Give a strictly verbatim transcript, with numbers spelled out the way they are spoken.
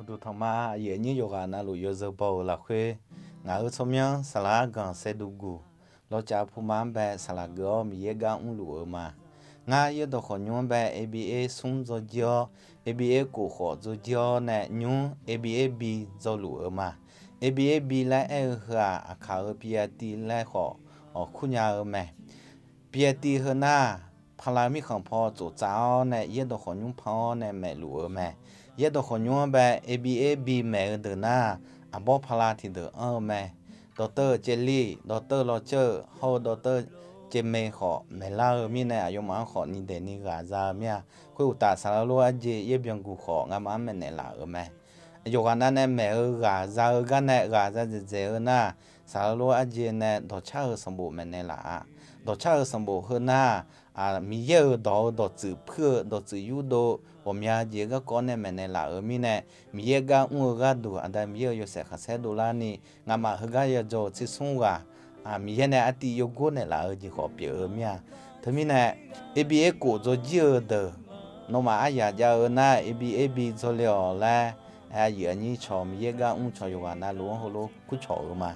Duqtanq ma, aqyuif aqnyir yawqghaq navluf yawzeu baw-euq lafkhoer, ngaq-euq tsawrmyanr saqlaq arganq saevduq guq, lawcav puma-anr bae saqlaq geuf-awr Miqyaer gar mrluf-eu ma. Ngar yaerdawq khawf nymr-anr bae A B A smr dzawjir-awr, A B A kof khawf dzawjir-awr nae nymr A B A B dzawluf-eu ma. A B A B laer aer-eu heu-aq, aqkaq-euq P R T laer khawf awq kurnya-eu mae. P R T heu nar, pala mirkhanq paw tsoftsaf-awr nae yaerdawq khawf nymr pan-awr nae maeqluf-eu mae. Yaerdawq khawf nymr-anr bae A B A B maeq-eu deuq nar, aqbawr pala tiqdeuq anr-eu mae. Dawqteuv caevli, dawqteuv lawceuv hawr-eu dawqteuv caevmae khawf maeqlar-eu mirnae, aqyawfmaf-anr khawf ni daeq ni ghaq za-eu mir-a. Khoeruqtaf, saqlaq lof arjeq yaer byanguq khawf ngamaf-anr maeqnaeq laf-euq mae. Yawqghaq nav nae maeq-eu ghaq za-eu gar nae ghaq za dzaeqdzaeq-eu nar, saqlaq lof arjeq nae dawqcar-eu sanqbof maeqnaeq laf-a. Dawqcar-eu sanqbof heu nar, Miqyaer-euq dawq-eu dawqtsuif puir-eu dawqtsuif yurdov ghawqmya jeq-eu garkawv nae maeqnaeq laf-euq mirnae, Miqyaer gar mr-eu gharduq Aqda Miqyaer-euq yawshaef khanqsaer dovlarni, ngamaf heugar yadzaw-eu tsersmr ghaq, Miqyaer nae artiv yawgor naeqlaf-eu jeq khawf pyeuf-eu mir-a. Teumirnae, A B A kof dzawjir-eu deuq, nawmaf aryaq jav-eu nar A B A B dzawle-awq laer, aqyuif aqnyir cawq Miqyaer gar mr cawq yawqghaq navluf-anr heulof kurcawq-eu ma.